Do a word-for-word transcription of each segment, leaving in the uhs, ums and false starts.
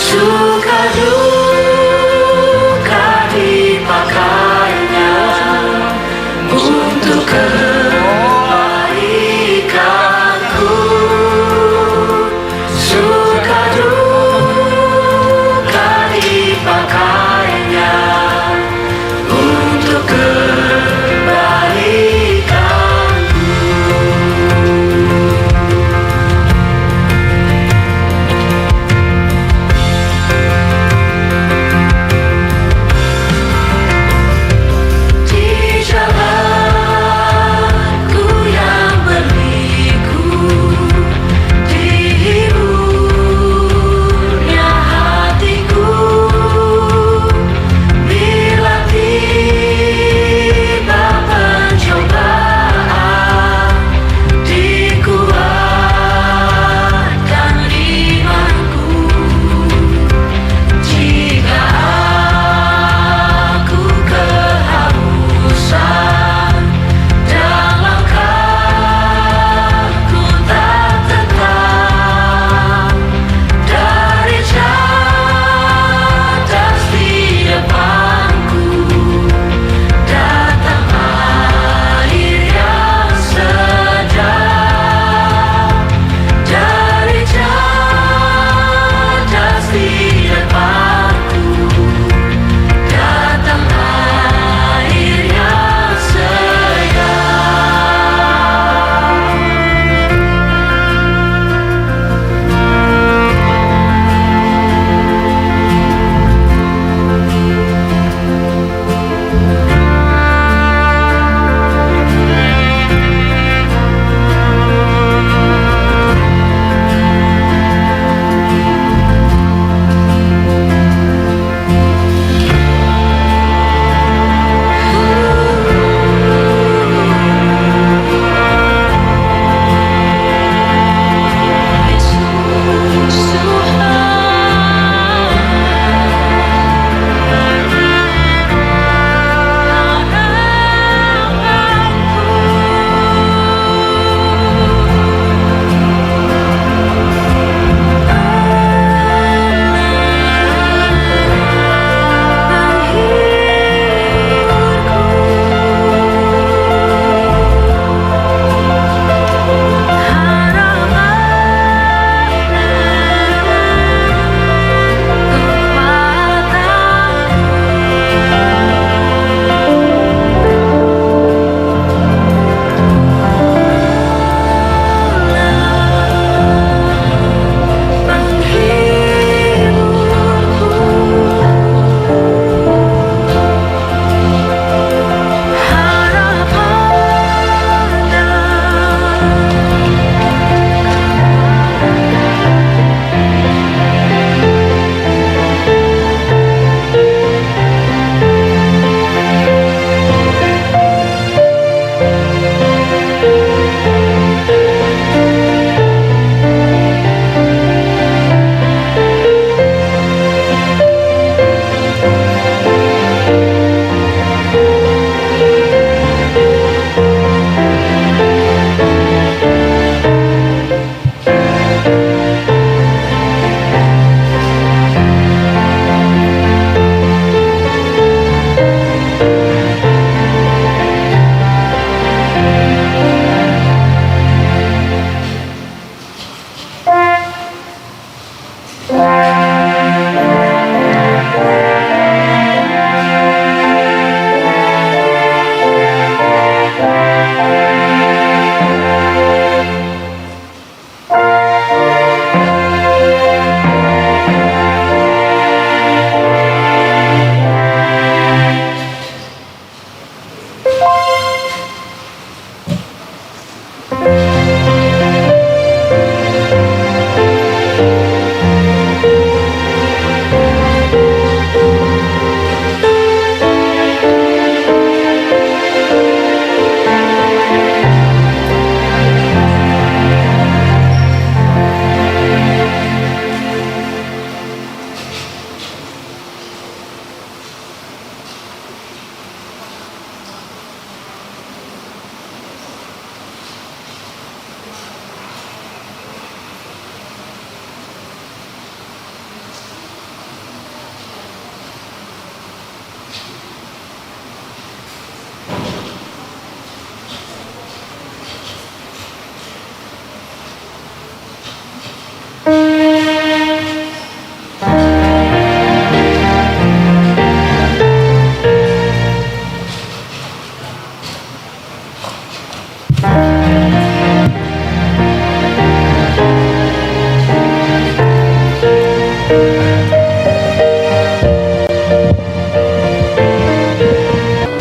Suka duka dipakainya untuk kebaikanku. Suka duka dipakainya untuk kebaikanku.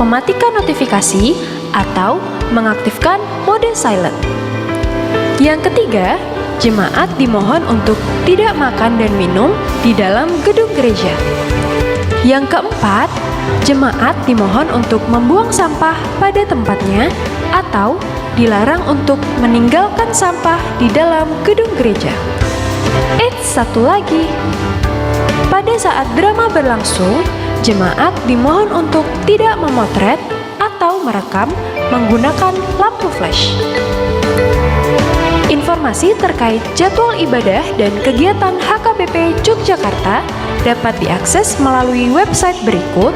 Mematikan notifikasi atau mengaktifkan mode silent. Yang ketiga, jemaat dimohon untuk tidak makan dan minum di dalam gedung gereja. Yang keempat, jemaat dimohon untuk membuang sampah pada tempatnya atau dilarang untuk meninggalkan sampah di dalam gedung gereja. Eits, satu lagi. Pada saat drama berlangsung, jemaat dimohon untuk tidak memotret atau merekam menggunakan lampu flash. Informasi terkait jadwal ibadah dan kegiatan H K B P Yogyakarta dapat diakses melalui website berikut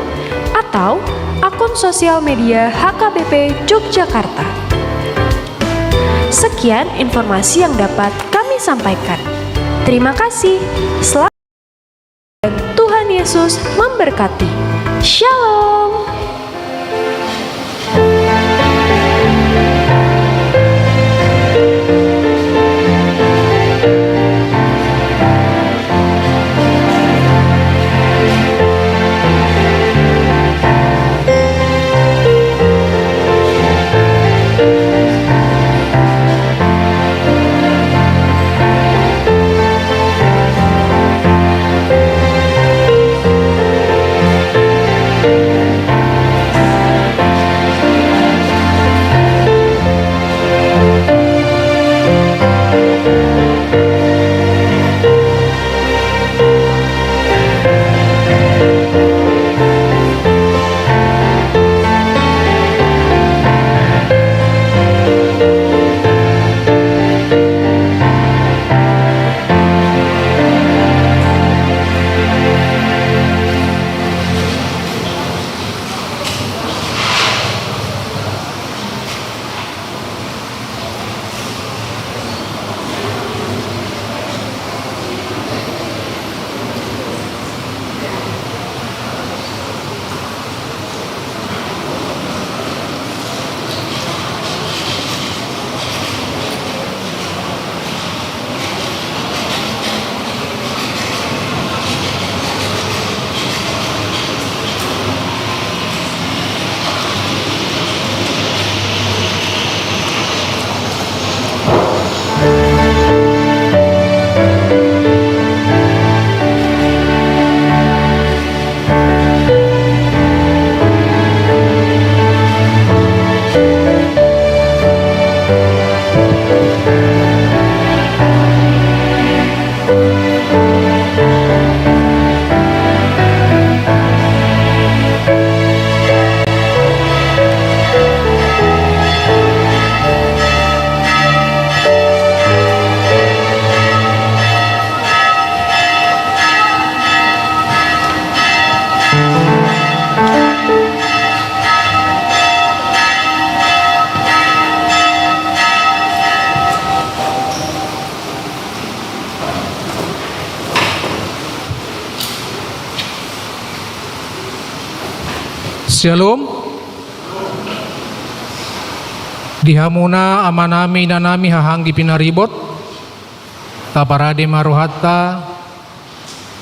atau akun sosial media H K B P Yogyakarta. Sekian informasi yang dapat kami sampaikan. Terima kasih. Selamat dan Tuhan Yesus memberkati. Shalom. Syalom. Di hamuna amanami, inanami, haha anggi pinaribot, taparade ma rohanta,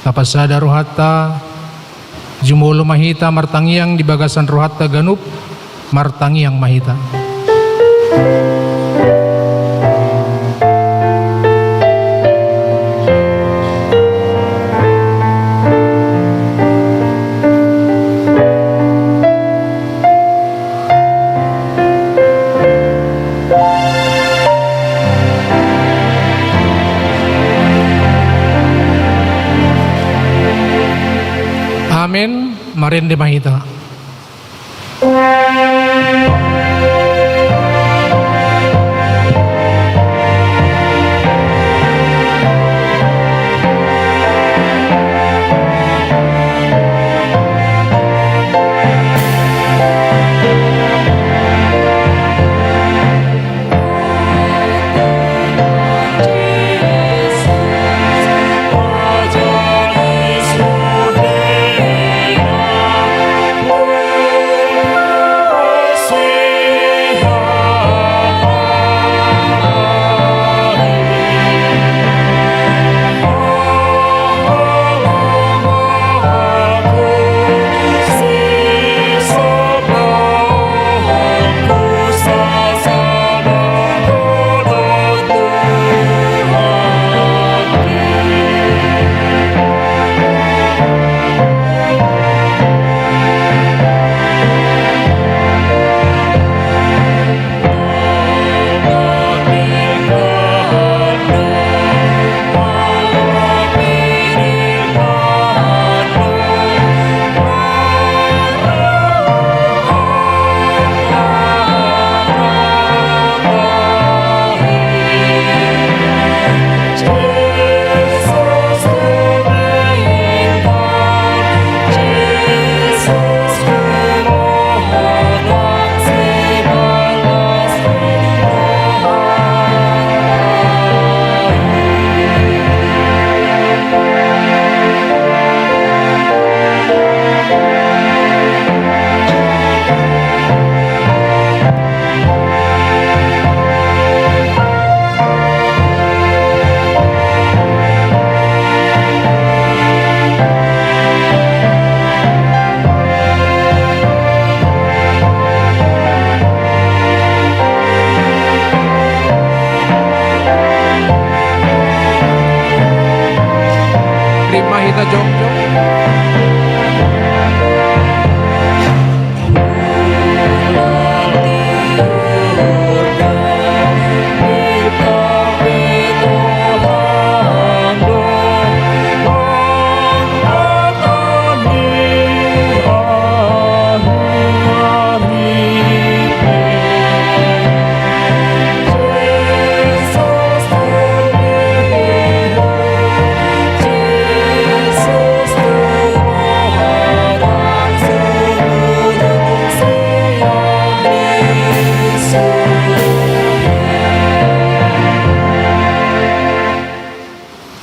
tapasada rohanta, jumolo ma hita martangiang di bagasan rohanta ganup. Martangiang ma hita. Amen. Marende ma hita.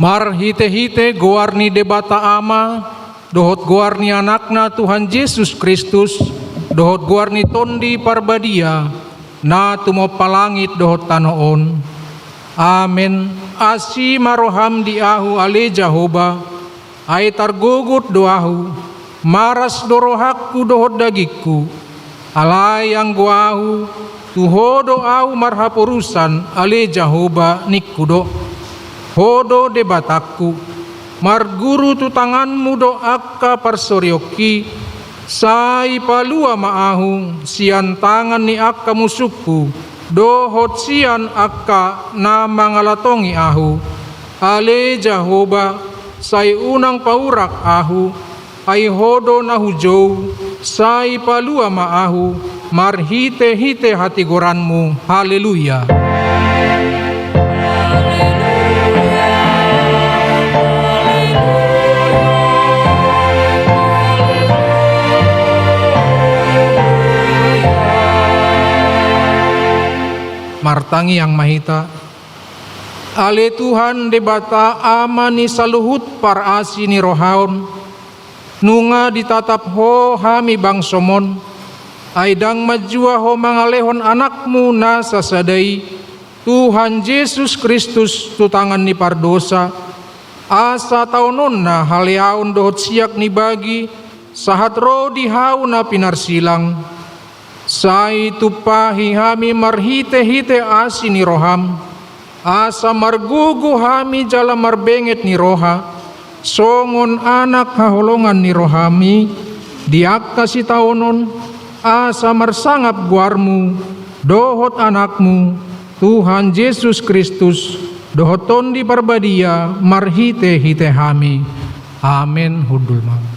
Marhite-hite goar ni Debata Ama, dohot goar ni Anakna Tuhan Jesus Kristus, dohot goar ni Tondi Parbadia, na tumompa langit dohot tano on. Amen. Asi ma roham di ahu, ale Jahowa, ai targogot do ahu, maras do rohangku dohot dagingku. Alai anggo ahu, tu Ho do ahu marhaporusan, ale Jahowa, ningku do. Ho do Debatangku, marguru tu tanganmu do angka parsoriongki, sai palua ma ahu sian tangan ni angka musungku, dohot sian angka na mangalatongi ahu. Ale Jahowa, sai unang paurak ahu, ai Ho do na hujou, sai palua ma ahu, marhite-hite hatigoranmu. Haleluya. Martangiang ma hita. Ale Tuhan Debata, Ama ni saluhut parasi ni roha on, nunga ditatap Ho hami bangsom on, ai ndang manjua Ho mangalehon Anakmu na sasada i, Tuhan Jesus Kristus, tu tangan ni pardosa, asa taononna haleaon dohot siak ni bagi, sahat ro di hau na pinarsilang. Sai tumpahi hami marhite-hite asi ni roham, asa margogo hami jala marbenget ni roha, songon anak haholongan ni rohami, di angka sitaonon, asa marsangap goarmu, dohot Anakmu, Tuhan Jesus Kristus, dohot Tondi Parbadia, marhite-hite hami. Amen. Hundul ma.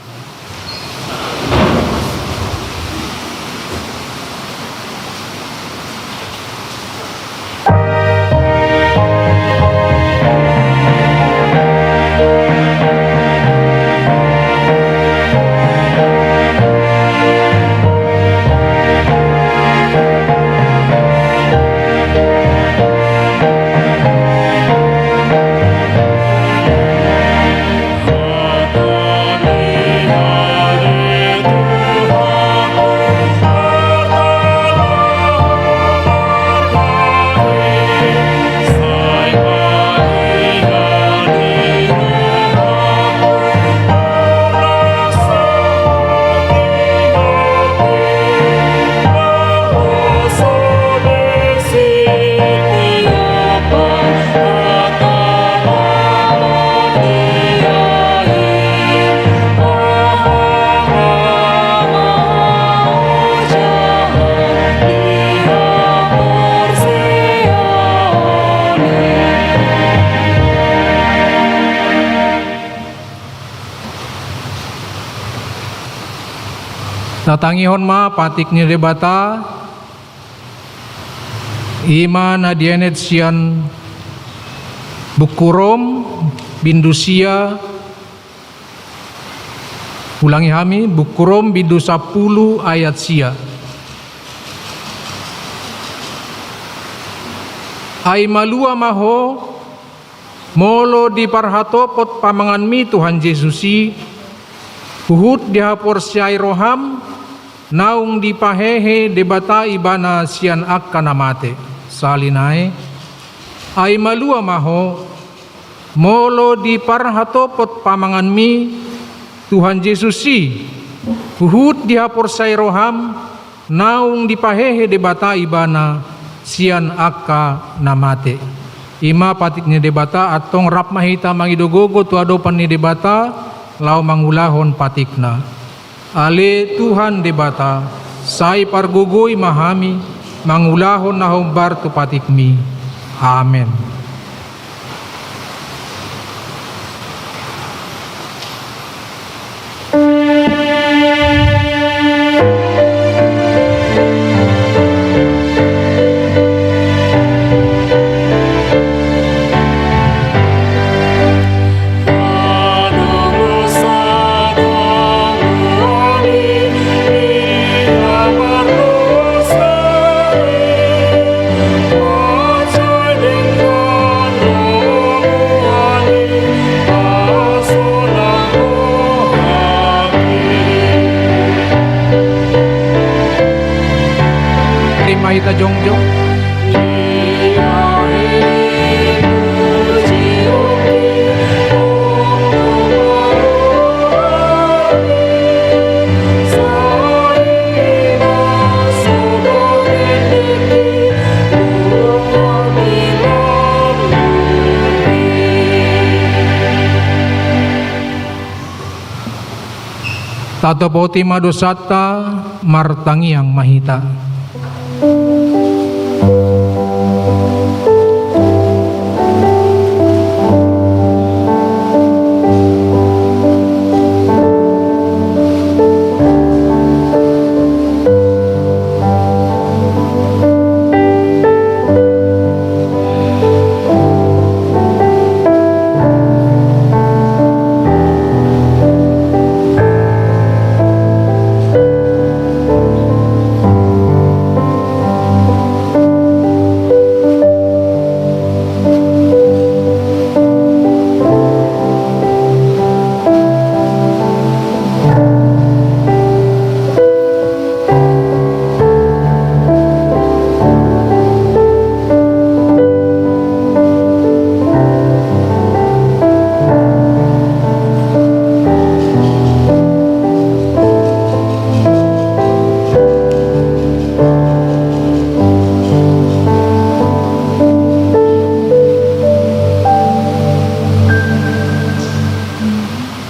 Na tangihon ma patik ni Debata, i ma na dienet sian Buku Rom, bindu sia, ulangi hami, Buku Rom, bindu sampulu, ayat sia. Ai malua ma ho, molo diparhatopot pamanganmi Tuhan Jesus i, huhut dihaporseai roham, naung dipahehe Debata Ibana sian angka na mate. Sahali nai. Ai malua ma ho, molo diparhatopot pamanganmi Tuhan Jesus i, huhut dihaporseai roham, naung dipahehe Debata Ibana sian angka na mate. I ma patik ni Debata. Antong rap ma hita mangido gogo tu adopan ni Debata, laho mangulahon patikna. Ale Tuhan Debata, sai pargogoi ma hami mangulahon na hombar tu patikmi. Amen. Rima hita jongjong. Tatopoti ma dosanta, martangiang ma hita.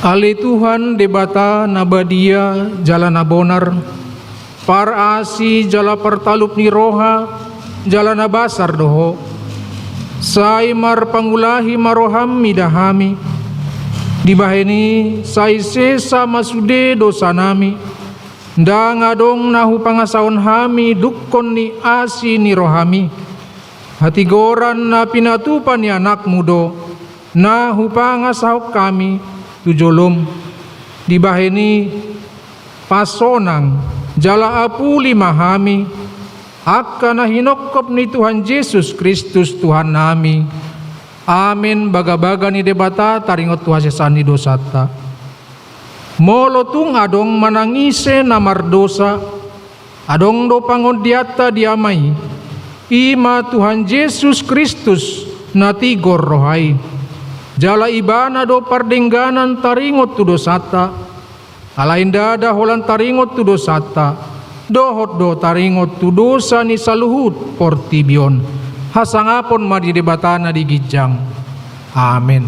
Ale Tuhan Debata na badia jala na bonar, parasi jala partalup ni roha jala na basar do Ho. Sai marpangulahi ma roham mida hami. Dibahen i sai sesa ma sude dosanami. Ndang adong na hupangasahon hami dungkon ni asi ni rohami. Hatigoran na pinatupa ni anakmu do na hupangasahon hami tu jolom. Dibahen i pasonang jala apuli ma hami, angka na hinophop ni Tuhan Jesus Kristus Tuhannami. Amen. Bagabaga ni Debata taringot tu hasesaan ni dosanta. Molo tung adong manang ise na mardosa, adong do pangondianta di Ama i, i ma Tuhan Jesus Kristus na tigor roha i. Jala Ibana do pardengganan taringot tu dosanta. Alai ndada holan taringot tu dosanta, dohot do taringot tu dosa ni saluhut portibi on. Hasangapon ma di Debata na di ginjang. Amen.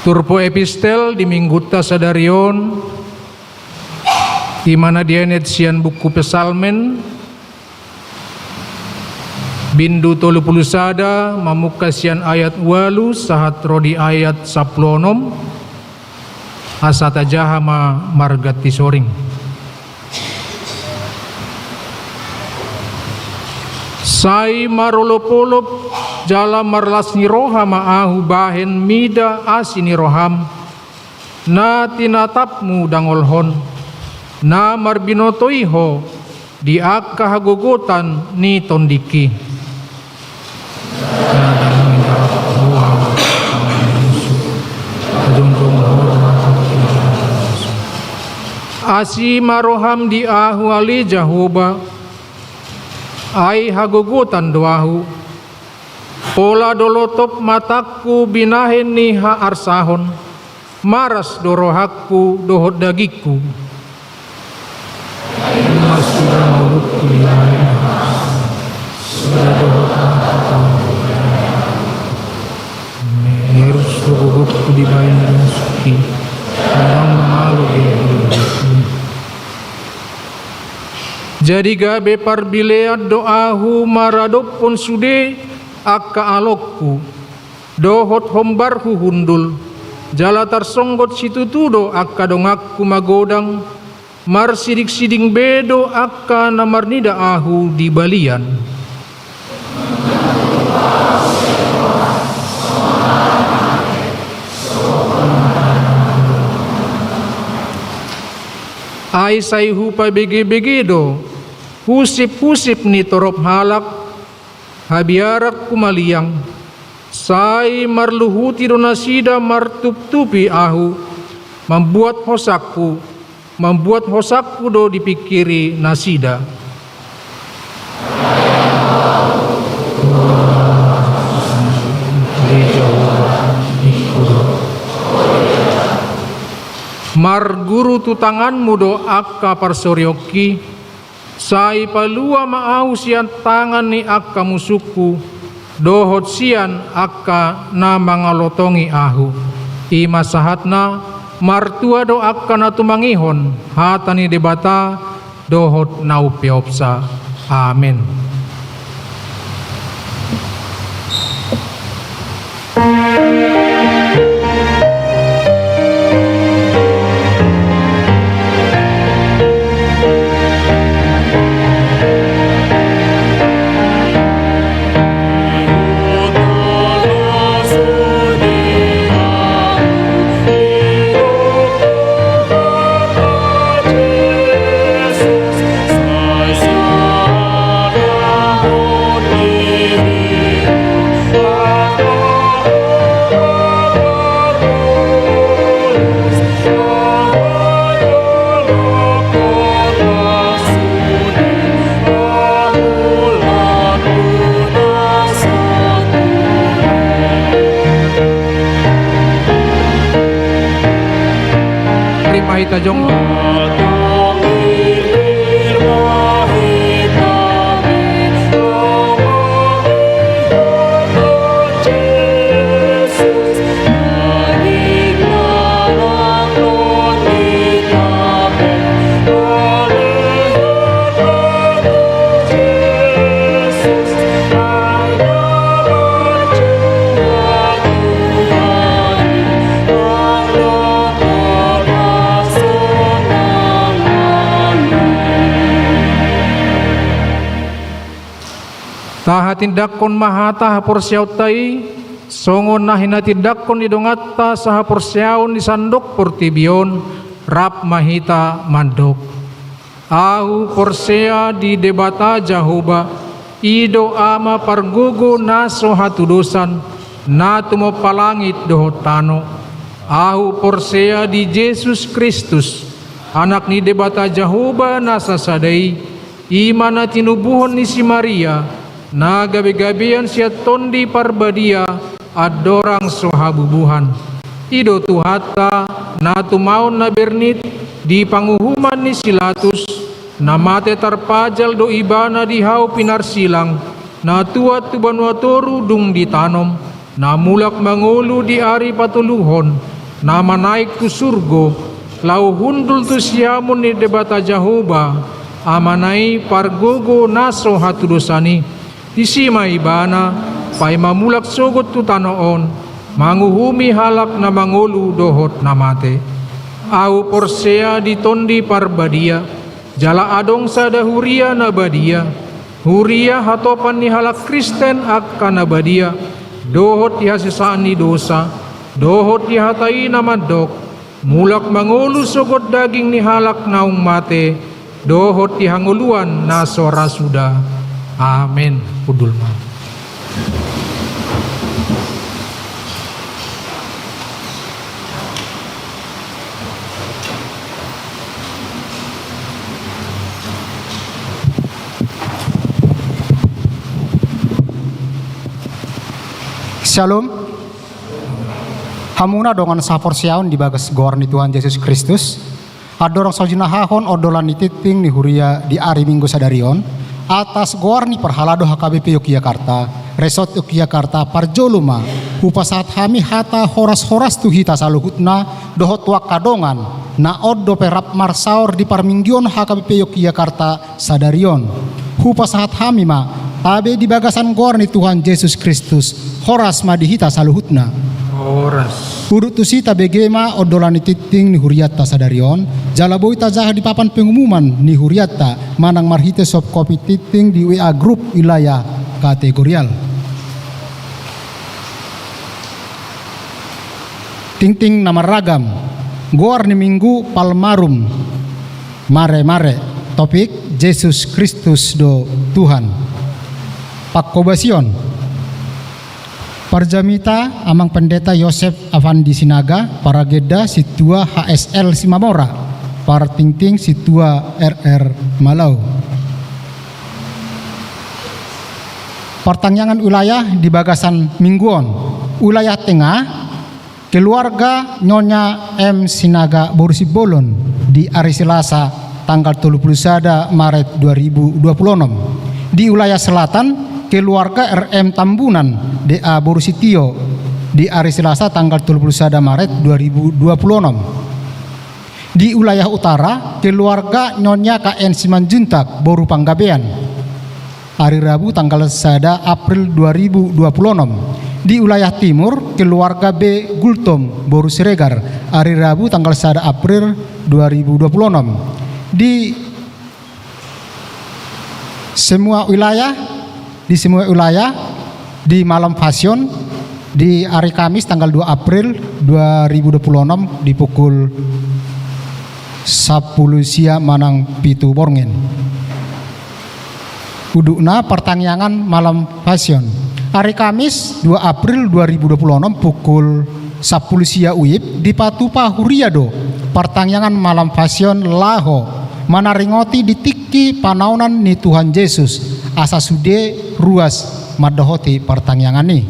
Turpuk epistel di minggunta sadari on, i ma na dienet sian buku Psalmen, bindu tolu pulu sada, mamungka sian ayat ualu sahat ro di ayat sampulu onom, asa tajaha ma marganti soring. Sai marolopolop jala marlas ni roha ma ahu bahen mida asi ni roham, na tinatapmu dangolhon, na marbinoto i ho di angka hagogotan ni tondingki. Asi ma roham di ahu ale Jahowa, ai hagogotan do ahu. Pola do lotop matangku binahen ni haarsahon, maras do rohangku dohot dagingku. Ai ma suda ngolungku dibahen, suda dohot angka tangku. Meherus do gogongku dibahen na suki, ndang mangalo be. Jadi gabe parbilean do ahu maradophon sude angka alongku, dohot hombarhu hundul, jala tarsonggot situtu do angka donganku magodang, marsidingsiding be do angka na marnida ahu di balian. Ai sai hupabegebege do husiphusip ni torop halak, habiaranku maliang, sai marluhuti do nasida martuptupi ahu, mambuat hosangku, mambuat hosangku do dipingkiri nasida. Marguru tu tanganmu do angka parsorionki, sai palua ma ahu sian tangan ni angka musungku, dohot sian angka na mangalotongi ahu. I ma sahatna, martua do angka na tumangihon hata ni Debata, dohot na umpeopsa. Amen. Rima hita jongjong. Tahatindangkon ma hata haporseaonta i, songon na hinatindangkon ni donganta sahaporseaon di sandok portibi on, rap ma hita mandok. Ahu porsea di Debata Jahowa, i do Ama pargogo na so hatudosan, na tumompa langit dohot tano. Ahu porsea di Jesus Kristus, Anak ni Debata Jahowa na sasada i, i ma na tinubuhon ni si Maria, na gabegabean sian Tondi Parbadia, andorang so habubuhan. I do Tuhanta, na tumaon na bernit di panguhuman ni si Latus, na mate tarpajal do Ibana di hau pinarsilang, na tuat tu banua toru dung ditanom, na mulak mangolu di ari patoluhon, na manaek tu surgo, laho hundul tu siamun ni Debata Jahowa, Amana i pargogo na so hatudosan i. Disi ma Ibana, paima mulak sogot tu tano on, manguhumi halak na mangolu dohot na mate. Ahu porsea di Tondi Parbadia, jala adong sada huria na badia, huria hatopan ni halak Kristen angka na badia, dohot di hasesaan ni dosa, dohot di hata i na mandok, mulak mangolu sogot daging ni halak naung mate, dohot di hangoluan na so ra suda. Amen. Hundul ma. Syalom. Hamuna dongan sahaporseaon di bagas goar ni Tuhan Jesus Kristus. Andorang so jinahahon ondolan ni tingting ni huria di ari Minggu sadari on, atas goar ni parhalado H K B P Yogyakarta, Resort Yogyakarta, parjolo ma hupasahat hami hata horas-horas tu hita saluhutna, dohot tu angka dongan na on dope rap marsaor di parmingguon H K B P Yogyakarta sadari on. Hupasahat hami ma, tabe di bagasan goar ni Tuhan Jesus Kristus, horas ma di hita saluhutna. Horas. Udut tusi tabege ma ondolan ni tingting ni hurianta sadari on, jala boi tajaha di papan pengumuman ni hurianta, manang marhite soft copy tingting di W A grup wilayah kategorial. Tingting na marragam, goar ni Minggu Palmarum, Mare Mare, topik Jesus Kristus do Tuhan. Pangkobasion. Parjamita Amang Pendeta Yosep Afandi Sinaga, paragenda Sintua H S L Simamora, partingting Sintua R R Malau. Partangiangan wilayah di bagasan minggu on. Wilayah tengah, keluarga Nyonya M Sinaga boru Simbolon di ari Selasa tanggal tolu pulu sada Maret dua ribu dua pulu onom. Di wilayah selatan, keluarga R M Tambunan D A boru Sitio di ari Selasa tanggal tolu pulu sada Maret dua ribu dua pulu onom. Di wilayah utara, keluarga Nyonya K N Simanjuntak boru Panggabean. Ari Rabu tanggal sada April dua ribu dua puluh enam. Di wilayah timur, keluarga B Gultom boru Siregar. Ari Rabu tanggal sada April dua ribu dua puluh enam. Di semua wilayah, di semua wilayah, di malam Pasion, di hari Kamis tanggal dua April dua ribu dua puluh enam di pukul sampulu sia manang pitu borngin. Udutna partangiangan malam Pasion. Hari Kamis dua April dua ribu dua puluh enam pukul sampulu sia uip dipatupa huria do partangiangan malam Pasion laho manaringoti di tingki panaonan ni Tuhan Jesus, asa sude ruas mandohoti partangiangan i.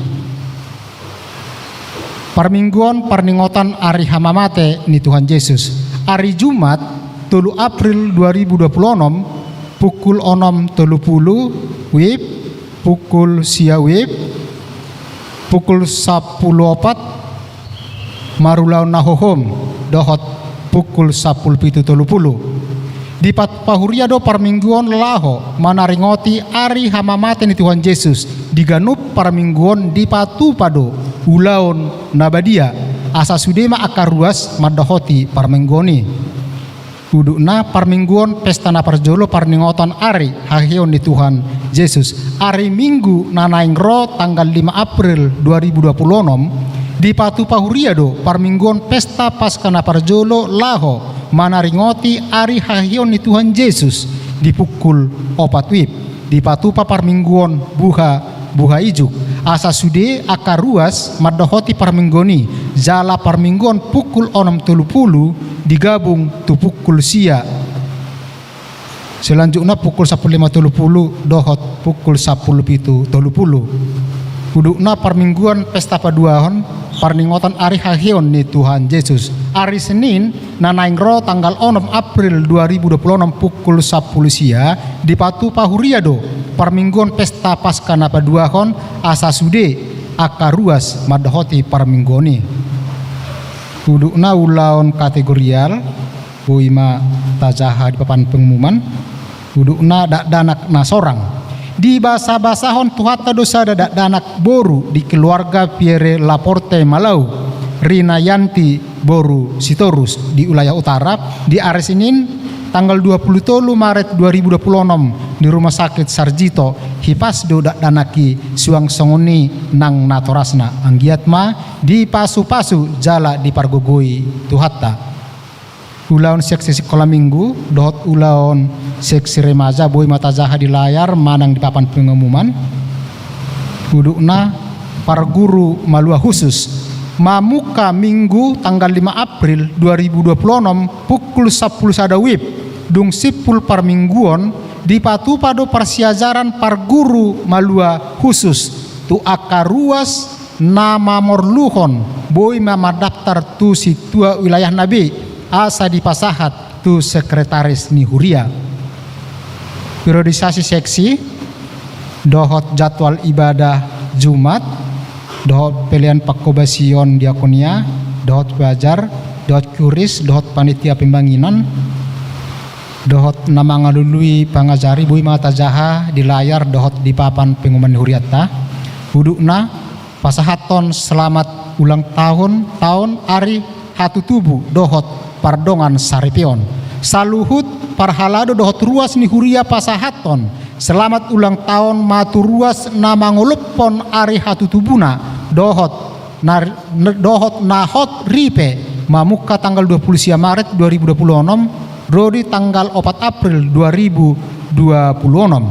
Parmingguon parningotan ari hamamate ni Tuhan Jesus. Ari Jumat, tolu April dua ribu dua puluh enam, pukul onom tolu pulu uip, pukul sia uip, pukul sampulu opat, marulaon na hohom, dohot pukul sampulu pitu tolu pulu. Dipatupa huria do parmingguon laho manaringoti ari hamamate ni Tuhan Jesus. Di ganup parmingguon dipatupa do ulaon na badia, asa sude ma angka ruas mandohoti parmingguon i. Udutna parmingguon pesta na parjolo parningotan ari haheheon ni Tuhan Jesus. Ari Minggu na naeng ro tanggal lima April dua ribu dua puluh enam, dipatupa huria do parmingguon pesta Paskah na parjolo laho manaringoti ari haheheon ni Tuhan Jesus di pukul opat uip. Dipatupa parmingguon buha, buha ijuk. Asa sude angka ruas mandohoti parmingguon i, jala parmingguon pukul onom tolu pulu digabung tu pukul sia. Selanjutna pukul sampulu lima tolu pulu dohot pukul sampulu pitu tolu pulu. Udutna parmingguon pesta paduahon parningotan ari haheheon ni Tuhan Jesus. Ari Senin, na naeng ro tanggal onom April dua ribu dua puluh enam pukul sampulu sia, dipatupa huria do parmingguon pesta Paskah na paduahon, asa sude angka ruas mandohoti parmingguon i. Hudukna ulaon kategorial, boi ma tajaha di papan pengumuman. Hudukna dakdanak na sorang. Dibasabasahon Tuhanta do sada dakdanak boru di keluarga Pierre Laporte Malau, Rinayanti boru Sitorus di Wilayah Utara, di ari Senin tanggal dua puluh tolu Maret dua ribu dua puluh enam di Rumah Sakit Sarjito. Hipas do dakdanak i, suang songon i nang natorasna, anggiat ma dipasupasu jala dipargogoi Tuhanta. Ulaon seksi sikola minggu dohot ulaon seksi remaja boi ma tajaha di layar manang di papan pengumuman. Hudukna parguru malua khusus. Mamungka Minggu tanggal lima April dua ribu dua puluh enam pukul sampulu sada wib, dung simpul parmingguon, dipatupa do parsiajaran parguru malua khusus tu angka ruas na mamorluhon boi ma mandaftar tu sintua wilayahna be, asa dipasahat tu sekretaris ni huria. Periodisasi seksi dohot jadwal ibadah Jumat, dohot pelean pangkobasion diakonia, dohot fajar, dohot kuris, dohot panitia pembangunan, dohot na mangalului pangajari boi ma tajaha di layar dohot di papan pengumuman ni hurianta. Hudukna, pasahathon selamat ulang tahun, taon ari hatutubu dohot pardongan saripeon. Saluhut parhalado dohot ruas ni huria pasahathon selamat ulang tahun ma tu ruas na mangolophon ari hatutubuna dohot na, dohot na hot ripe, mamungka tanggal dua puluh sia Maret dua ribu dua puluh enam ro di tanggal opat April dua ribu dua puluh enam.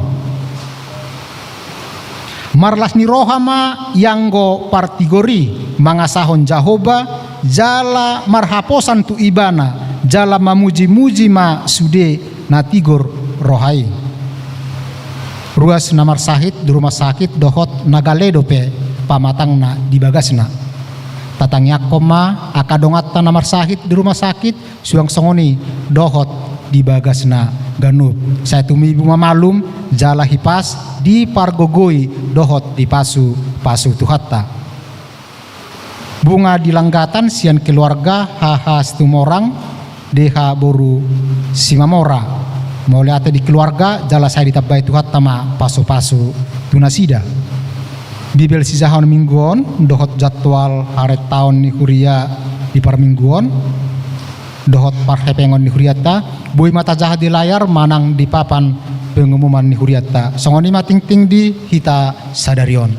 Marlas ni roha ma ianggo partigor i mangasahon Jahowa jala marhaposan tu Ibana, jala mamujimuji ma sude na tigor roha i. Ruas na marsahit di rumah sakit dohot na gale dope pamatangna di bagasna. Tatangiangkon ma angka donganta na marsahit di rumah sakit, suang songon i dohot di bagasna ganup. Sai tumibu ma malum jala hipas dipargogoi dohot dipasupasu Tuhanta. Bunga di langgatan sian keluarga H H Situmorang, D H boru Simamora. Mauliate di keluarga jala sai ditambai Tuhanta ma pasupasu tu nasida. Bibel sijahaon minggu on dohot jadwal haretaon ni huria di parmingguon dohot parhepengon ni hurianta boi ma tajaha di layar manang di papan pengumuman ni hurianta. Songon i ma tingting di hita sadari on.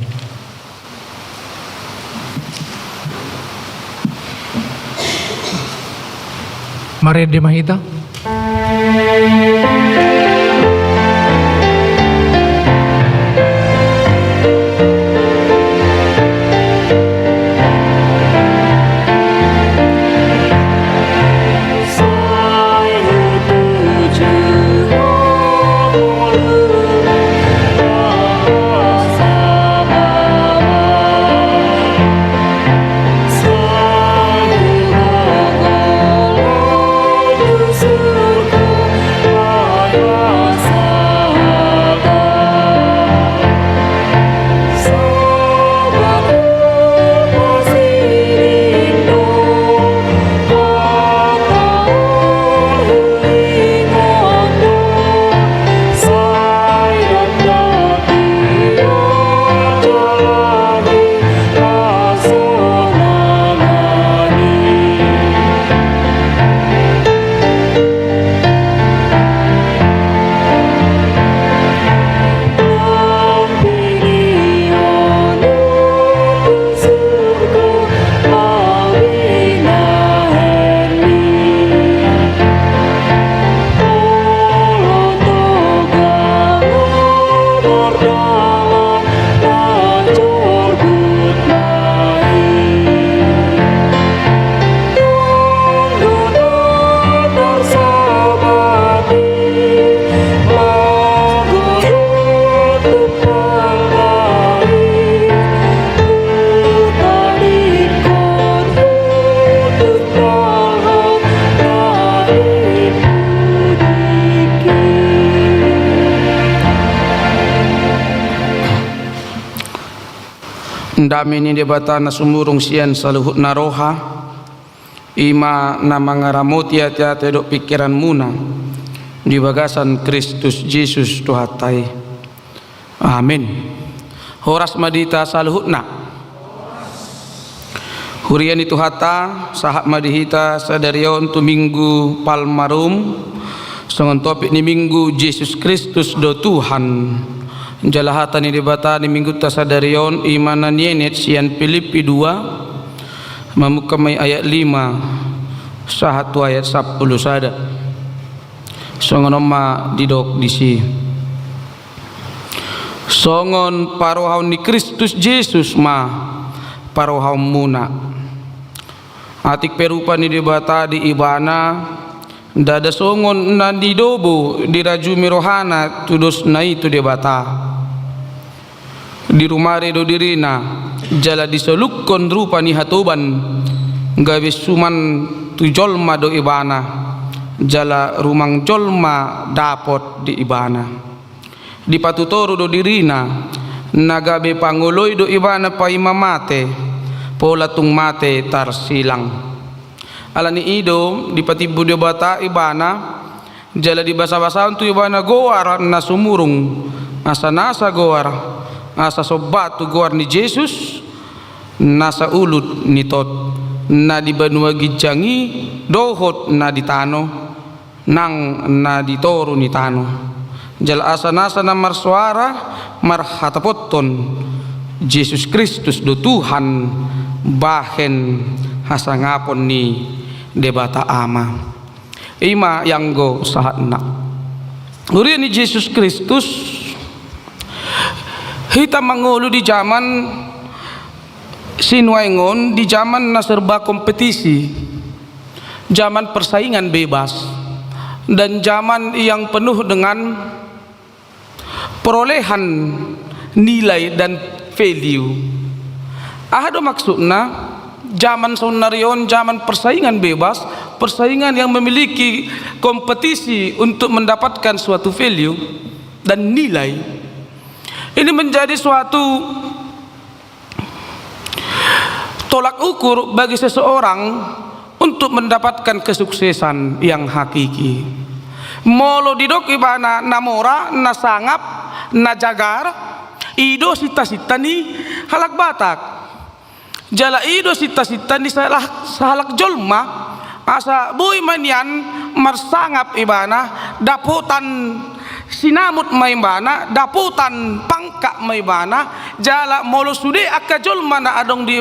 Marende ma hita. Dame ni Debata na sumurung sian saluhutna roha, I ma na mangaramoti ateate dohot pingkiranmuna di bagasan Kristus Jesus Tuhanta i. Amen. Horas ma di hita saluhutna. Huria ni Tuhanta, sahat ma di hita sadari on tu Minggu Palmarum, songon topik ni Minggu, Jesus Kristus do Tuhan. Jala hata ni Debata di Minggunta sadari on i ma na nienet sian Pilippi dua, mamungka ma i ayat lima sahat tu ayat sampulu sada. Songon on ma didok disi. Songon parohaon ni Kristus Jesus ma parohaonmuna. Atik pe rupa ni Debata di Ibana, ndada songon na didobo dirajumi rohana tu dosna i tu Debata. Dirumare do dirina, jala disolukkon rupa ni hatoban, gabe suman tu jolma do Ibana, jala rumang jolma dapot di Ibana. Dipatutoru do dirina, na gabe pangoloi do Ibana paima mate, pola tung mate tarsilang. Ala ni i do, dipatimbo Debata Ibana, jala dibasabasahon tu Ibana goar na sumurung, asa nasa goar, asa somba tu goar ni Jesus, nasa ulut ni tot, na di banua ginjang i, dohot na di tano, nang na di toru ni tano. Jala asa nasa na marsoara, marhatapothon, Jesus Kristus do Tuhan, bahen hasangapon ni Debata Ama. I ma i anggo sahatna. Huria ni Jesus Kristus, hita mangolu di jaman sinuaeng on, di jaman na serba kompetisi, jaman persaingan bebas, dan jaman yang penuh dengan perolehan nilai dan value. Aha do maksudna? Jaman saonnari on jaman persaingan bebas, persaingan yang memiliki kompetisi untuk mendapatkan suatu value dan nilai. Ini menjadi suatu tolak ukur bagi seseorang untuk mendapatkan kesuksesan yang hakiki. Molo didok ibana na mora, na sangap, na jagar, i do sinta-sinta ni halak Batak. Jala i do sinta-sinta ni sahalak, sahalak jolma, asa boi ma nian marsangap ibana, dapotan sinamot ma ibana, dapotan pangkat ma ibana, jala molo sude angka jolma na adong di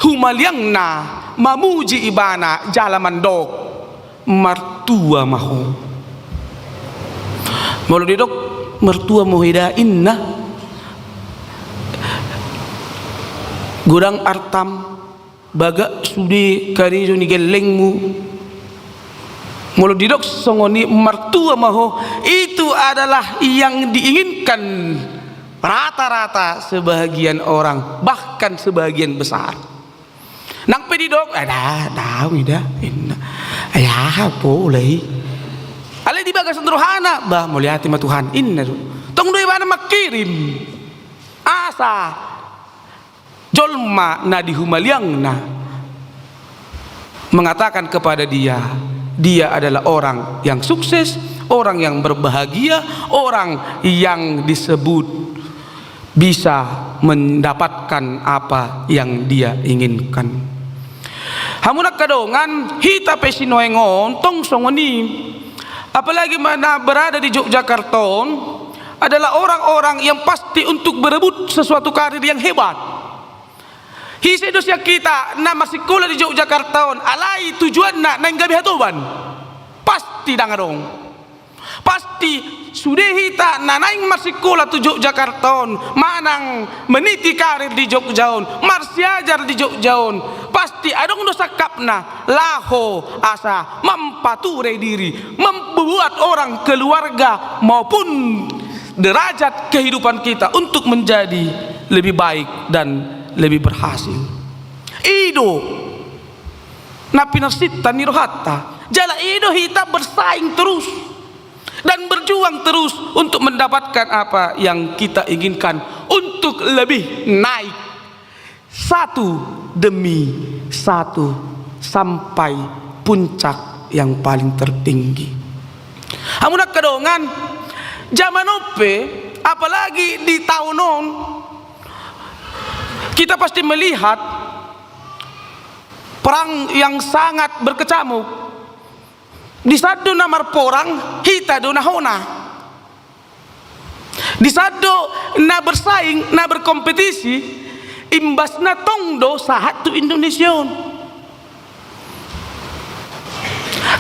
humaliangna mamuji ibana, jala mandok, martua ma ho. Molo didok, martua ma ho, eda inna. Godang artam, bagak sude karejo ni gellengmu. Molo didok songon i, martua ma ho, itu adalah yang diinginkan rata-rata sebahagian orang, bahkan sebahagian besar. Nang pe didok, "Ah, da, daong eda," inna. "Ai aha pola i?" Alai di bagasan rohana, "Bah, mauliate ma Tuhan," inna do. Tong do ibana mangkirim. Asa jolma na di humaliangna mengatakan kepada dia, dia adalah orang yang sukses, orang yang berbahagia, orang yang disebut bisa mendapatkan apa yang dia inginkan. Hamu na angka dongan, hita pe sinuaeng on tong songon i. Apalagi ma na berada di Yogyakarta on adalah orang-orang yang pasti untuk berebut sesuatu karir yang hebat. Ise do sian hita na marsikola di Yogyakarta on, alai tujuanna naeng gabe hatoban? Pasti ndang adong. Pasti sude hita na naeng marsikola tu Yogyakarta on, manang meniti karir di Jogja on, marsiajar di Jogja on, pasti adong do sangkapna laho asa mampature diri, membuat orang, keluarga maupun derajat kehidupan kita untuk menjadi lebih baik dan lebih berhasil. I do na pinarsinta ni rohanta. Jala i do hita bersaing terus dan berjuang terus untuk mendapatkan apa yang kita inginkan, untuk lebih naik satu demi satu, sampai puncak yang paling tertinggi. Hamu angka dongan, zaman on pe, apalagi di tahun on, kita pasti melihat perang yang sangat berkecamuk. Di sandok na marporang, hita do na hona. Di sandok na bersaing, na berkompetisi, imbasna tong do sahat tu Indonesia on.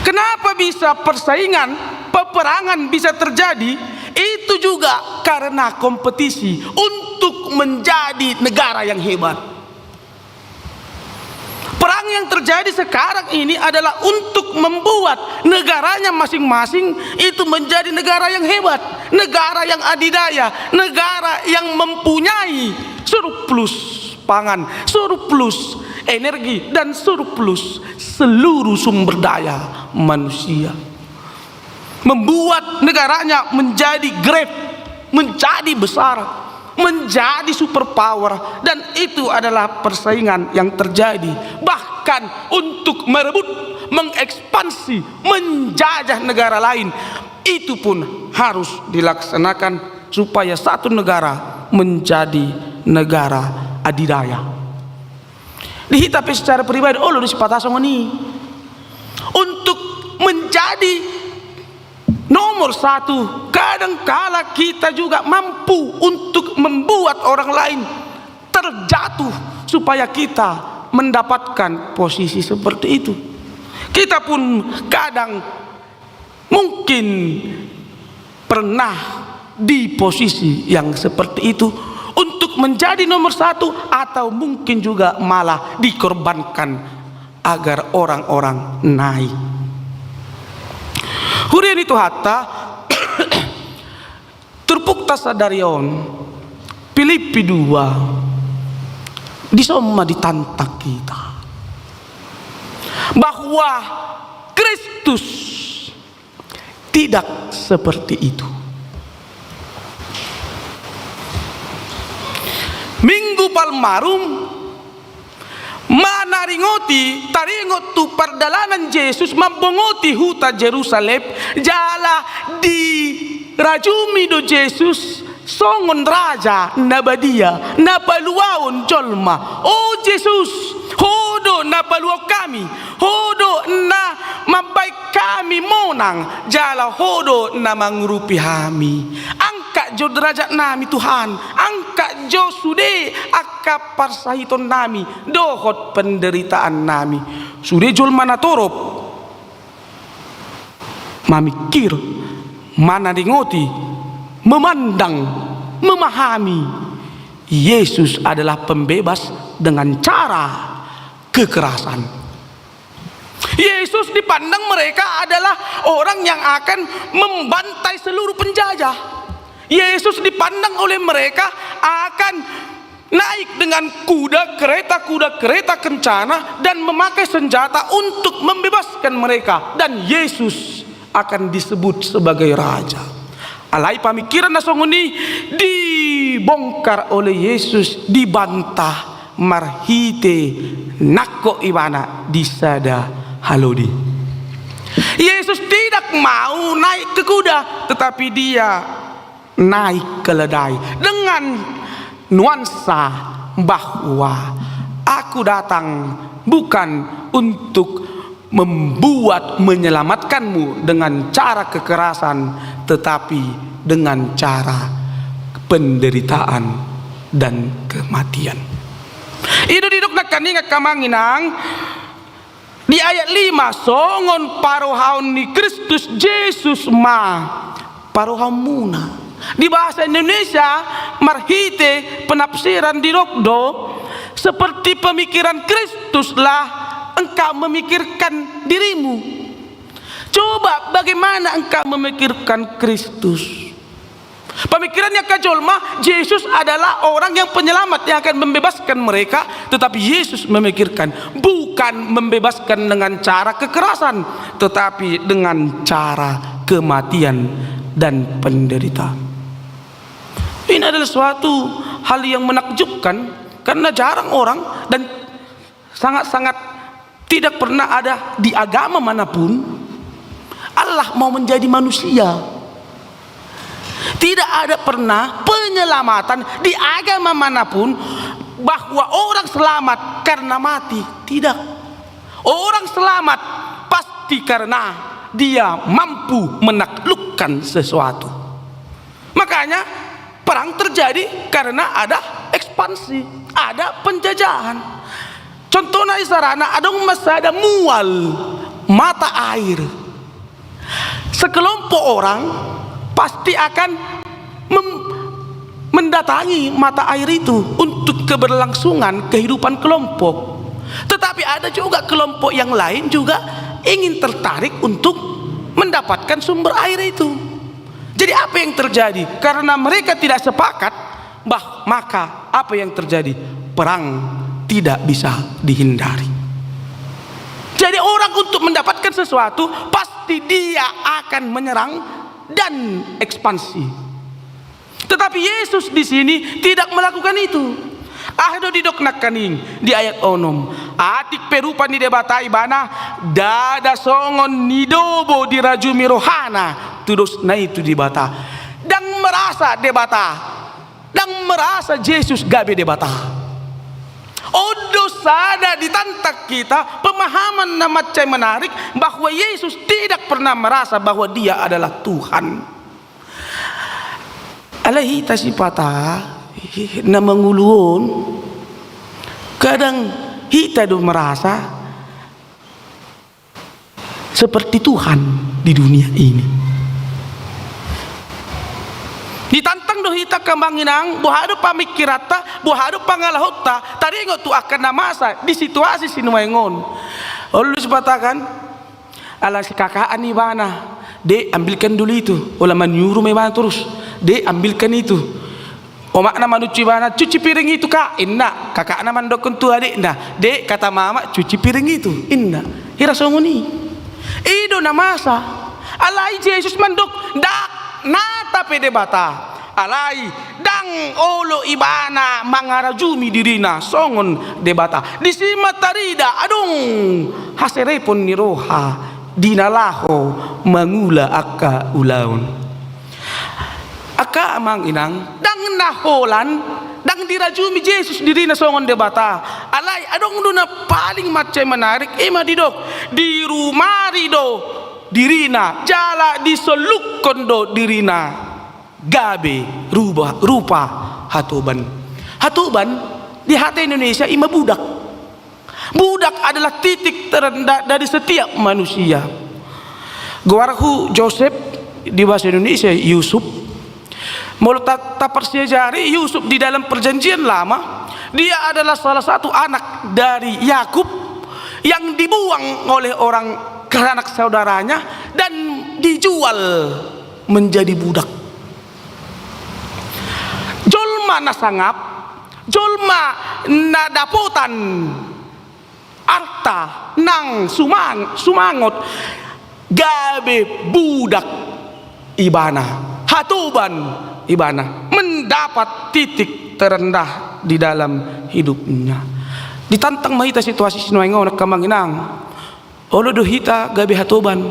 Kenapa bisa persaingan, peperangan bisa terjadi? Itu juga karena kompetisi untuk menjadi negara yang hebat. Perang yang terjadi sekarang ini adalah untuk membuat negaranya masing-masing itu menjadi negara yang hebat, negara yang adidaya, negara yang mempunyai surplus pangan, surplus energi, dan surplus seluruh sumber daya manusia. Membuat negaranya menjadi great, menjadi besar, menjadi superpower, dan itu adalah persaingan yang terjadi. Bahkan untuk merebut, mengekspansi, menjajah negara lain, itu pun harus dilaksanakan supaya satu negara menjadi negara adidaya. Di hita pe secara pribadi, olo do sipata songon i. Untuk menjadi nomor satu, kadangkala kita juga mampu untuk membuat orang lain terjatuh supaya kita mendapatkan posisi seperti itu. Kita pun kadang mungkin pernah di posisi yang seperti itu untuk menjadi nomor satu, atau mungkin juga malah dikorbankan agar orang-orang naik. Huria ni Tuhanta, turpukta sadari on, Filipi dua, dison ma ditantang hita bahwa Kristus tidak seperti itu. Minggu Palmarum manaringoti, taringot tu pardalanan Jesus mambongoti huta Jerusalem, jala dirajumi do Jesus songon raja na badia, na paluaon jolma. O Jesus, Ho do na paluaon hami, Ho do na mambahen hami monang, jala Ho do na mangurupi hami. Angkat jo derajatnami, Tuhan, angkat jo sude angka parsahitonnami dohot penderitaannami. Sude jolma natorop mamikir, manaringoti, memandang, memahami Yesus adalah pembebas dengan cara kekerasan. Yesus dipandang mereka adalah orang yang akan membantai seluruh penjajah. Yesus dipandang oleh mereka akan naik dengan kuda, kereta kuda, kereta kencana, dan memakai senjata untuk membebaskan mereka. Dan Yesus akan disebut sebagai raja. Alai pamikiran na songon i dibongkar oleh Yesus, dibantah marhite nangkok ibana di sada halode. Yesus tidak mau naik ke kuda, tetapi dia naik keledai dengan nuansa bahwa aku datang bukan untuk membuat, menyelamatkanmu dengan cara kekerasan, tetapi dengan cara penderitaan dan kematian. I do didok nangkaning, angka amang inang, di ayat lima, songon parohaon ni Kristus Jesus ma parohaonmuna. Di bahasa Indonesia, marhite penafsiran didok do, seperti pemikiran Kristuslah engkau memikirkan dirimu. Coba bagaimana engkau memikirkan Kristus? Pemikiran ni angka jolma, Jesus adalah orang yang penyelamat yang akan membebaskan mereka, tetapi Yesus memikirkan bukan membebaskan dengan cara kekerasan, tetapi dengan cara kematian dan penderitaan. Ini adalah suatu hal yang menakjubkan, karena jarang orang dan sangat-sangat Tidak pernah ada di agama manapun Allah mau menjadi manusia. Tidak ada pernah penyelamatan di agama manapun bahwa orang selamat karena mati. Tidak. Orang selamat pasti karena dia mampu menaklukkan sesuatu. Makanya, perang terjadi karena ada ekspansi, ada penjajahan. Contohna, isarana, adong ma sada mual mata air. Sekelompok orang pasti akan mem-, mendatangi mata air itu untuk keberlangsungan kehidupan kelompok. Tetapi ada juga kelompok yang lain juga ingin tertarik untuk mendapatkan sumber air itu. Jadi, apa yang terjadi? Karena mereka tidak sepakat, bah, maka apa yang terjadi? Perang tidak bisa dihindari. Jadi, orang untuk mendapatkan sesuatu, pasti dia akan menyerang dan ekspansi. Tetapi Yesus di sini tidak melakukan itu. Aha do didok nangkaning di ayat onom? Atik pe rupa ni Debata ibana, ndada songon nidobo dirajumi rohana tu dosna i tu Debata. Ndang merasa Debata, ndang merasa Jesus gabe Debata. On do sada ditantang hita, pemahaman na mansai menarik, bahwa Yesus tidak pernah merasa bahwa Dia adalah Tuhan. Alai hita sipata na mangolu on, kadang hita do merasa seperti Tuhan di dunia ini. Ditantang do hita, angka amang inang, boha do pamingkiranta, boha do pangalahonta, taringot tu angka na masa di situasi sinuaeng on. Olo do sipata kan, ala si kakaan ibana, "Dek, ambilkan dulu itu." Olo, manyuru ma ibana torus, "Dek, ambilkan itu." Omakna manunchu ibana, "Cuci piring itu, Kak," inna. Kakakna mandokkon tu adikna, "Dek, kata Mama, cuci piring itu," inna. Hira songon i. I do na masa. Alai Jesus mandok, ndang, nata pe Debata. Alai ndang olo ibana mangarajumi dirina songon Debata. Disi ma tarida adong haserepon ni roha di na laho mangula angka ulaon. Angka amang inang, ndang na holan, ndang dirajumi Jesus dirina songon Debata. Alai adong do na paling mansai menarik, i ma didok, dirumari do dirina, jala disolukkon do dirina gabe rupa, rupa hatoban. Hatoban di hata Indonesia i ma budak. Budak adalah titik terendah dari setiap manusia. Goarhu Joseph, di bahasa Indonesia Yusuf. Molo ta-, taparsiajari Yusuf di dalam Perjanjian Lama, dia adalah salah satu anak dari Yakub yang dibuang oleh orang, sanak saudaranya, dan dijual menjadi budak. Jolma na sangap, jolma na dapotan arta nang sumang-, sumangot, gabe budak ibana, hatoban ibana, mendapat titik terendah di dalam hidupnya. Ditantang ma hita situasi sinuaeng on, angka amang inang. Olo do hita gabe hatoban.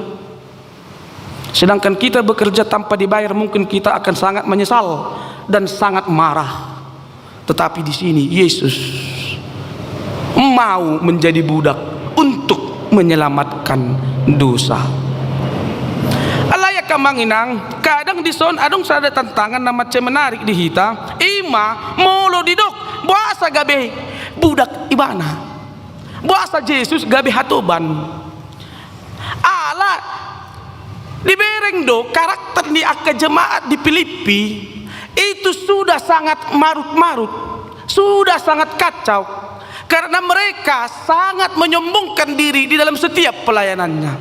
Sedangkan kita bekerja tanpa dibayar, mungkin kita akan sangat menyesal dan sangat marah. Tetapi di sini Yesus mau menjadi budak untuk menyelamatkan dosa. Alai angka amang inang, kadang dison adong sada tantangan na mansai menarik di hita, i ma molo didok, boasa gabe budak ibana. Boasa Jesus gabe hatoban? Ala dibereng do karakter ni angka jemaat di Filipi itu sudah sangat marut-marut, sudah sangat kacau, karena mereka sangat menyombongkan diri di dalam setiap pelayanannya.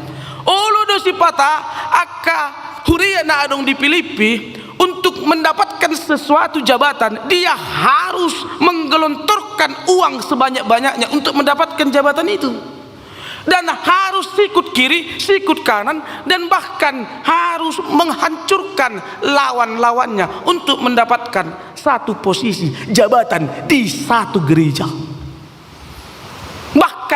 Olo do sipata angka huria na adong di Filipi, untuk mendapatkan sesuatu jabatan, dia harus menggelontorkan uang sebanyak-banyaknya untuk mendapatkan jabatan itu. Dan harus sikut kiri, sikut kanan, dan bahkan harus menghancurkan lawan-lawannya untuk mendapatkan satu posisi jabatan di satu gereja. Bahkan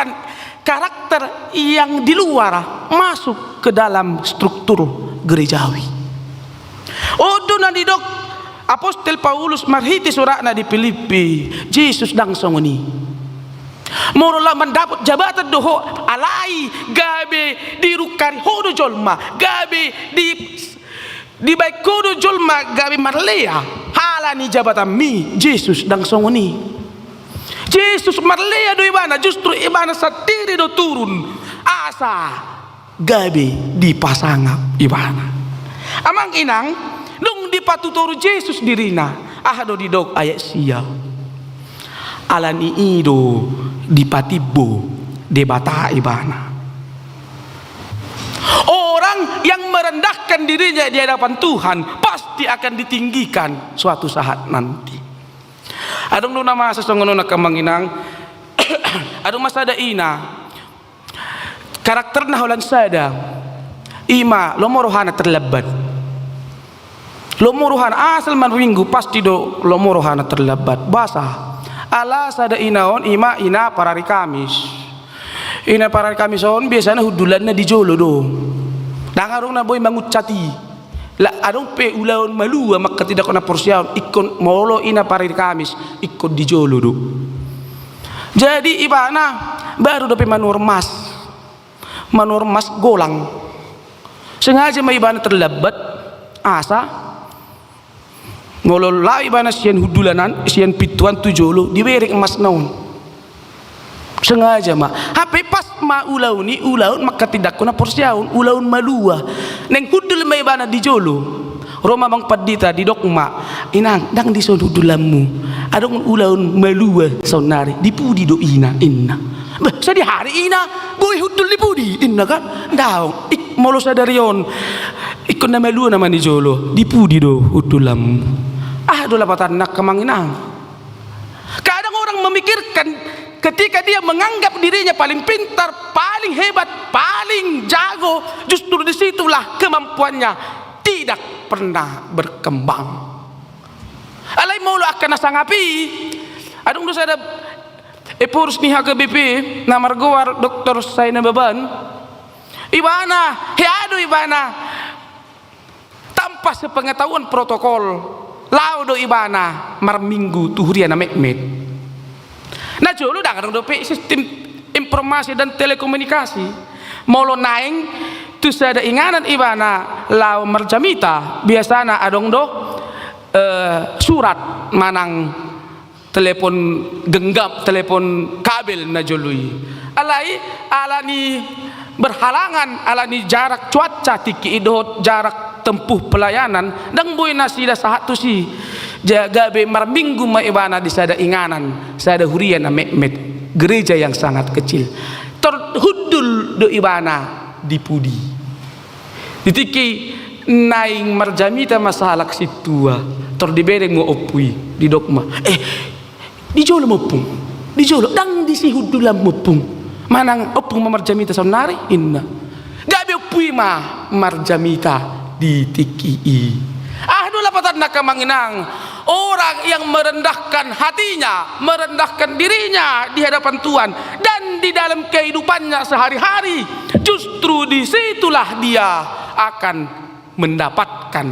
karakter yang di luar masuk ke dalam struktur gerejawi. On do na didok Apostel Paulus marhite suratna di Pilippi, Jesus ndang songon i. Molo laho mandapot jabatan do ho, alai gabe dirungkari ho do jolma, gabe di, dibaen ho do jolma gabe marlea ala ni jabatanmi. Jesus ndang songon i. Jesus marlea do ibana, justru ibana sandiri do turun asa gabe dipasangap ibana. Amang inang, dung dipatutur Jesus dirina, aha do didok ayat sia? Ala ni i do dipatimbo Debata ibana. Orang yang merendahkan dirinya di hadapan Tuhan pasti akan ditinggikan suatu saat nanti. Adong do na masa songon on, angka amang inang. Adong ma sada ina, karakterna holan sada, i ma lomo rohana terlambat. Lomo rohana, asal marminggu pasti do lomo rohana terlambat. Boasa? Ala sada ina on, i ma ina parari Kamis. Ina parari Kamis on biasana hundulanna di jolo do. Ndang adong na boi manguncati. La adong pe ulaon malua manghatindanghon haporseaon, ingkon molo ina parari Kamis, ingkon di jolo do. Jadi ibana baru dope manuhor mas. Manuhor mas golang. Sengaja ma ibana terlambat, asa molo laho ibana sian hundulanan, sian pintuan tu jolo, diberek masna on. Sengaja ma. Hape pas ma ulaon i, ulaon manghatindanghon haporseaon, ulaon malua. Naeng hundul ma ibana di jolo. Ro ma amang pandita, didok ma, "Inang, ndang dison hundulanmu. Adong ulaon malua saonnari." "Di pudi do ina?" ninna. "Bah, sadihari ina, boi hundul di pudi?" ninna kan. "Ndang, ik-, molo sadari on, ingkon na malua nama ni jolo, di pudi do hundulanmu?" Aha do lapatanna, angka amang inang? Kadang orang memikirkan ketika dia menganggap dirinya paling pintar, paling hebat, paling jago, justru di situlah kemampuannya tidak pernah berkembang. Alai molo angka na sangap i, adong do sada ephorus ni H K B P na margoar Doktor Saina Baban, ibana, hea do ibana, tanpa sepengetahuan protokol, laho do ibana marminggu tu huria na metmet. Na jolo ndang adong dope sistem informasi dan telekomunikasi. Molo naeng tu sada inganan ibana laho marjamita, biasana adong do, eh, surat manang telepon genggam, telepon kabel na jolo i. Alai ala ni berhalangan, ala ni jarak cuaca tingki i dohot jarak tempuh pelayanan, ndang boi nasida sahat tusi. Ja-, gabe marminggu ma ibana di sada inganan, sada huria na metmet, gereja yang sangat kecil. Tor hundul do ibana di pudi. Di tingki naeng marjamita ma sahalak sintua, tor dibereng ma ompu i, didok ma, "Eh, di jolo ma, Ompung, di jolo, ndang disi hundulanmu, Ompung. Manang Ompung ma marjamita saonnari?" ninna. Gabe ompu i ma marjamita di tingki i. Aha do lapatanna, angka amang inang? Orang yang merendahkan hatinya, merendahkan dirinya di hadapan Tuhan, dan di dalam kehidupannya sehari-hari, justru di situlah dia akan mendapatkan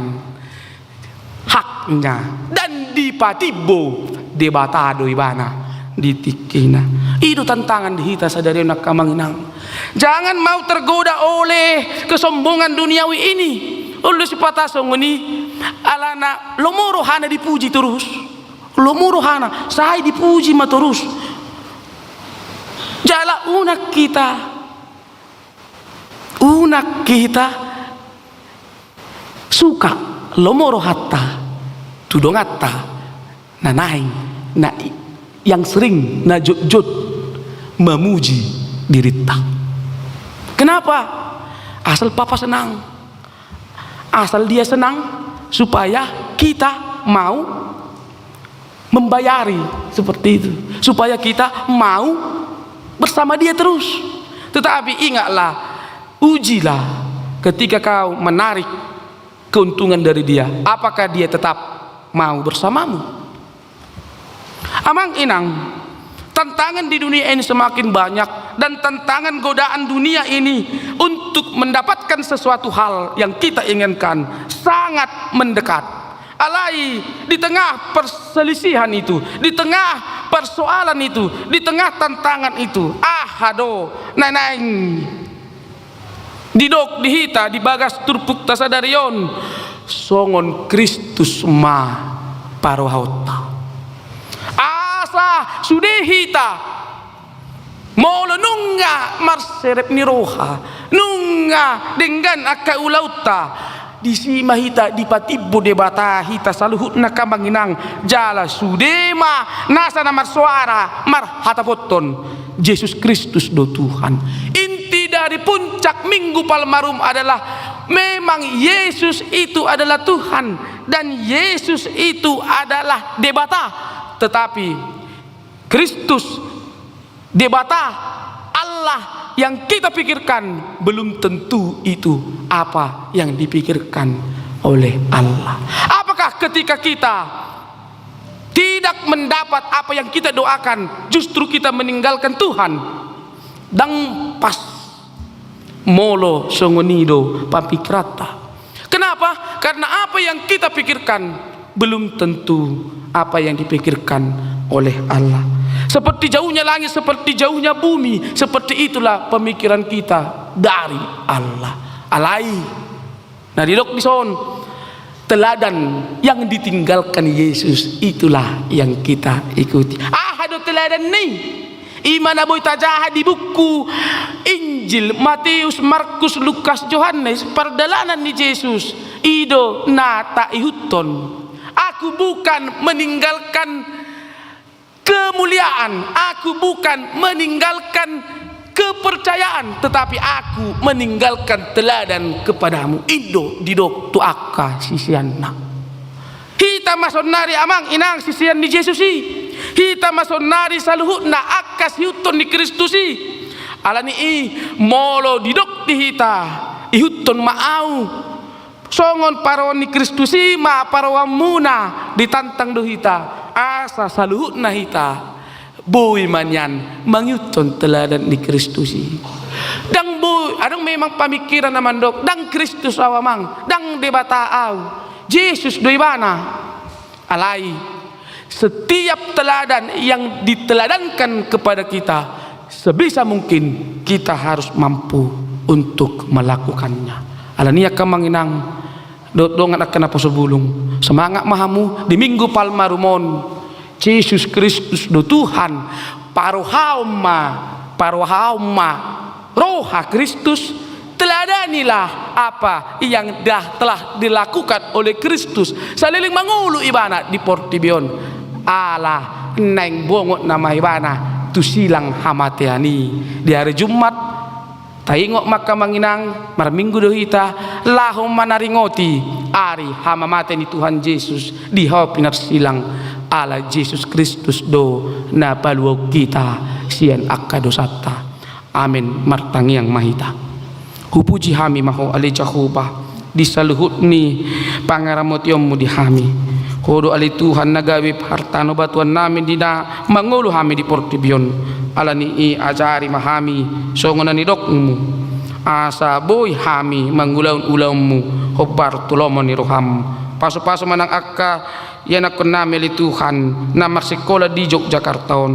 haknya, dan dipatimbo Debata do ibana di tingkina. I do tantangan di hita sadari on, angka amang inang. Jangan mau tergoda oleh kesombongan duniawi ini. Olo sipata songon i, alana lomo rohana dipuji torus. Lomo rohana, sai dipuji ma torus. Jala unang hita, unang hita suka, lomo rohanta tu donganta na naeng, na i-, yang sering, na jotjot mamuji dirinta. Kenapa? Asal papa senang. Asal dia senang, supaya kita mau membayari seperti itu, supaya kita mau bersama dia terus. Tetapi ingatlah, ujilah ketika kau menarik keuntungan dari dia, apakah dia tetap mau bersamamu? Amang inang, tantangan di dunia ini semakin banyak, dan tantangan godaan dunia ini untuk mendapatkan sesuatu hal yang kita inginkan sangat mendekat. Alai di tengah perselisihan itu, di tengah persoalan itu, di tengah tantangan itu, aha do na naeng didok di hita di bagas turpukta sadari on? Songon Kristus ma parohaonta. Asa sude hita, molo nunga marserep ni roha, nunga denggan angka ulaonta, disi ma hita dipatimbo Debata hita saluhutna, angka amang inang, jala sude ma nasa na marsoara marhatapothon Jesus Kristus do Tuhan. Inti dari puncak Minggu Palmarum adalah memang Yesus itu adalah Tuhan dan Yesus itu adalah Debata. Tetapi Kristus, Debata, Allah yang kita pikirkan belum tentu itu apa yang dipikirkan oleh Allah. Apakah ketika kita tidak mendapat apa yang kita doakan, justru kita meninggalkan Tuhan? Ndang pas molo songon i do pamikiranta. Kenapa? Karena apa yang kita pikirkan belum tentu apa yang dipikirkan oleh Allah. Seperti jauhnya langit, seperti jauhnya bumi, seperti itulah pemikiran kita dari Allah. Alai na didok dison, teladan yang ditinggalkan Yesus itulah yang kita ikuti. Aha do teladanna i? I ma na boi tajaha di buku Injil Matius, Markus, Lukas, Johannes, pardalanan ni Jesus. I do na taihuthon. Aku bukan meninggalkan kemuliaan, aku bukan meninggalkan kepercayaan, tetapi aku meninggalkan teladan kepadamu. I do didok tu angka siseanna. Hita ma saonnari, amang inang, sisean ni Jesus i. Hita ma saonnari saluhutna angka siihuthon ni Kristus i. Alani i, molo didok di hita, ihuthon ma au songon paroan ni Kristus i ma paroanmuna, ditantang do hita asa saluhutna hita boi ma nian mangihuthon teladan ni Kristus i. Ndang boi, adong memang pamingkiran na mandok, ndang Kristus au, amang, ndang Debata au, Jesus do ibana. Alai setiap teladan yang diteladankan kepada kita, sebisa mungkin kita harus mampu untuk melakukannya. Alani i, angka amang inang dohot dongan angka naposo bulung, semangat ma hamu di Minggu Palmarum on. Jesus Kristus do Tuhan. Parohaon ma, parohaon ma roha Kristus. Teladanilah apa yang dah, telah dilakukan oleh Kristus saleleng mangolu ibana di portibi on. Ala naeng bongot nama ibana tu silang hamatean i. Di ari Jumat, taingot ma, angka amang inang, marminggu do hita, laho manaringoti ari hamamate ni Tuhan Jesus di hau pinarsilang. Ala Jesus Kristus do na paluahon hita sian angka dosanta. Amen. Martangiang ma hita. Hupuji hami ma Ho ale Jahowa, di saluhut ni pangaramotionmu di hami. Ho do ale Tuhan na gabe partanobatuan nami di na mangolu hami di portibi on. Alani i, ajari ma hami songon na nidokmu, asa boi hami mangulahon ulaonmu hombar tu lomo ni roham. Pasupasu ma nang angka ianakhon nami ale Tuhan, na marsikola di Jogjakarta on.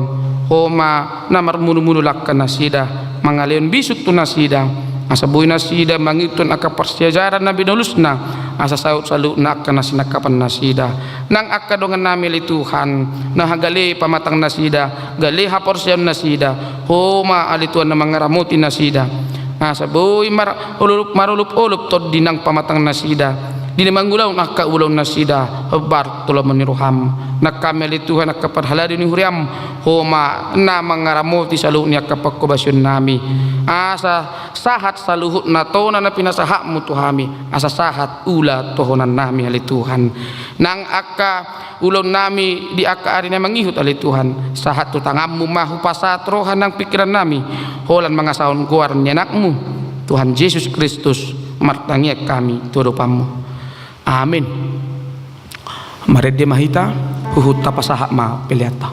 Ho ma na marmudumudu langka nasida, mangalehon bisuk tu nasida, asa boi nasida mangihuthon angka parsiajaran na binolusna, asa saut saluhutna angka na sinangkapan nasida. Nang angka dongan nami ale Tuhan, na gale pamatang nasida, gale haporseaon nasida, ho ma ale Tuhan na mangaramoti nasida, asa boi mar-, olup-, marolopolop tondi nang pamatang nasida di na mangulahon angka ulaon nasida hombar tu lomo ni roham. Nang hami ale Tuhan angka parhalado ni huriam, ho ma na mangaramoti saluhut ni angka panghobasion nami, asa sahat saluhutna tona na pinasahatmu tu hami, asa sahat ulaon tohonan nami ale Tuhan. Nang angka ulaon nami di angka ari na mangihut ale Tuhan, sahat tu tanganmu ma hupasahat roha nang pingkiran nami, holan mangasahon goar ni anakmu Tuhan Jesus Kristus, martangiang hami tu adopanmu. Amen. Marende ma hita, huhut tapasahat ma peleanta.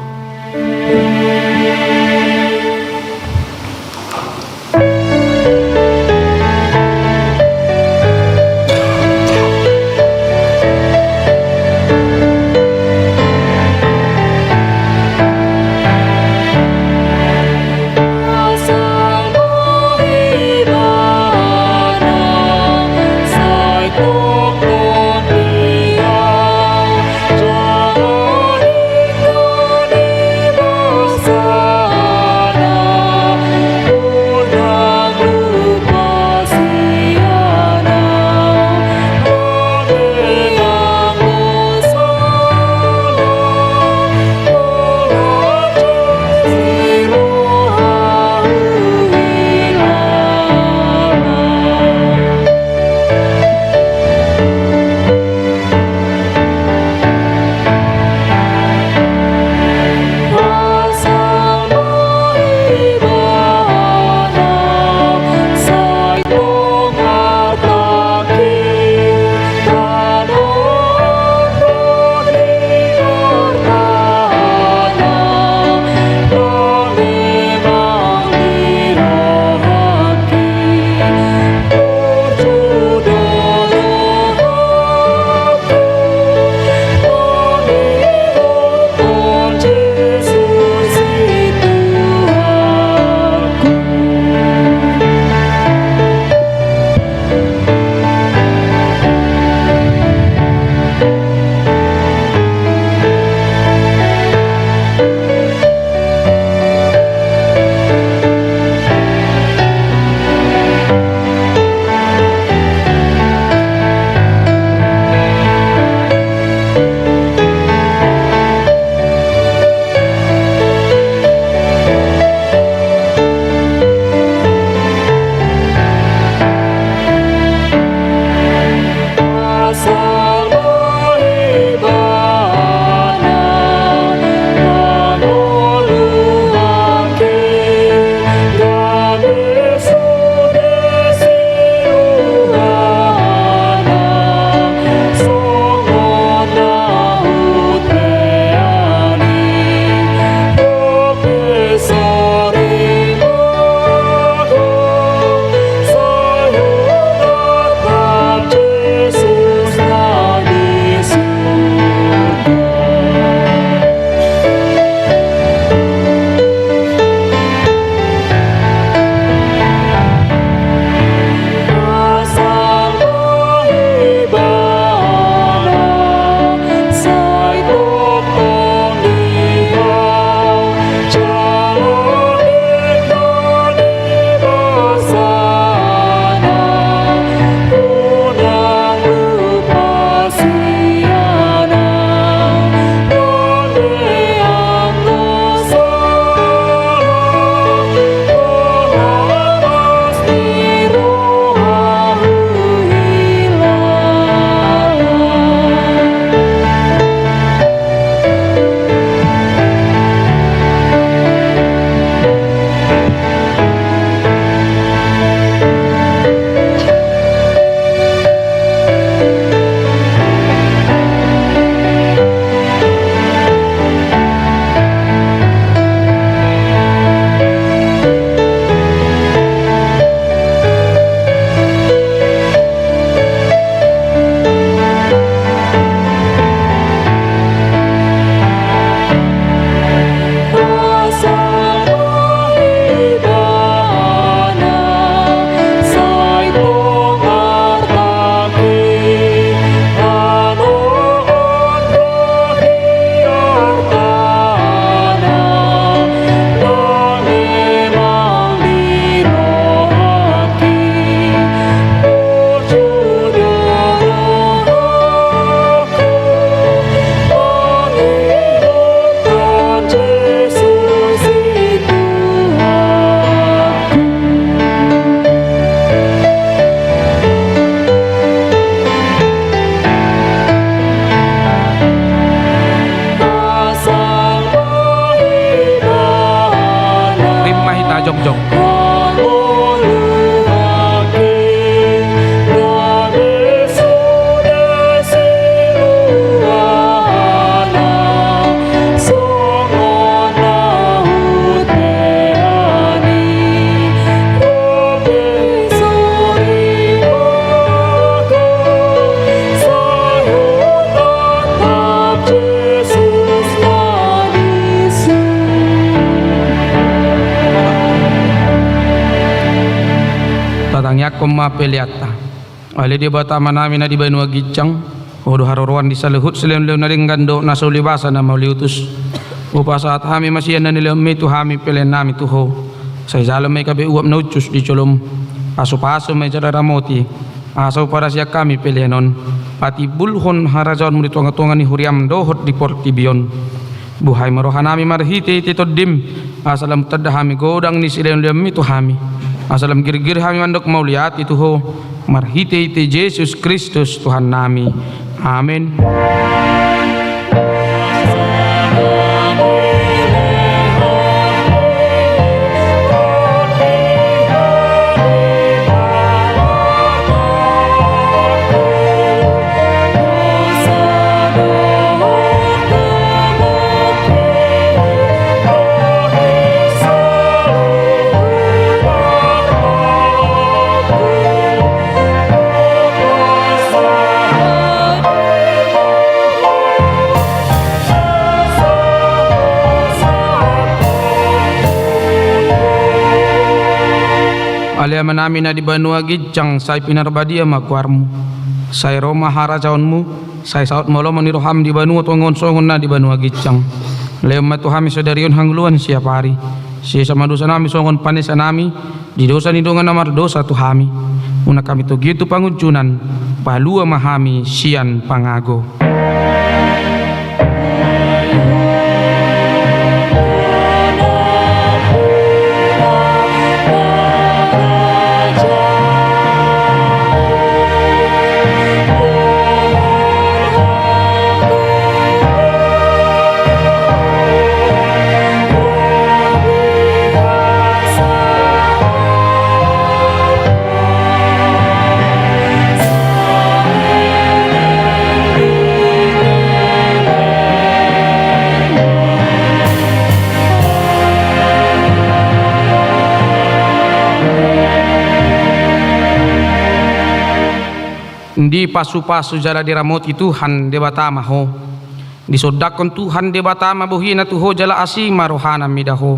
Jong. Tatangiangkon ma peleanta. Ale Debata Amanami na di banua ginjang, Ho do haroroan di saluhut silehonlehon na denggan dohot na so uli basa na mauliutus. Hupasahat hami ma sian na nilehonmi tu hami peleannami tu Ho. Sai jalo ma i gabe uap na uncus di jolom. Pasupasu ma i jala ramoti. Asa huparasian hami pelean on patimbulhon harajaonmu di tongatonga ni huriam dohot di portibi on. Buhai ma rohanami marhitehite Tondim, asa lam tanda hami godang ni silehonlehonmi tu hami. Asa lam girgir hami mandok mauliate tu Ho, marhitehite Jesus Kristus Tuhannami. Amen. Ale Amanami na di banua ginjang, sai pinarbadia ma goarmu. Sai ro ma harajaonmu. Sai saut ma lomo ni roham di banua tonga on songon na di banua ginjang. Lehon ma tu hami sadari on hangoluan siapari. Sesa ma dosanami songon panesanami di dosa ni dongan na mardosa tu hami. Unang hami togihon tu pangunjunan, palua ma hami sian pangago. Dipasupasu jala diramoti Tuhan Debata ma ho. Disondangkon Tuhan Debata ma bohina tu ho jala asi ma rohana mida ho.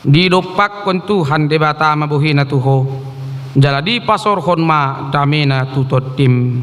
Didompakkon Tuhan Debata ma bohina tu ho, jala dipasaorhon ma damena tu tondim.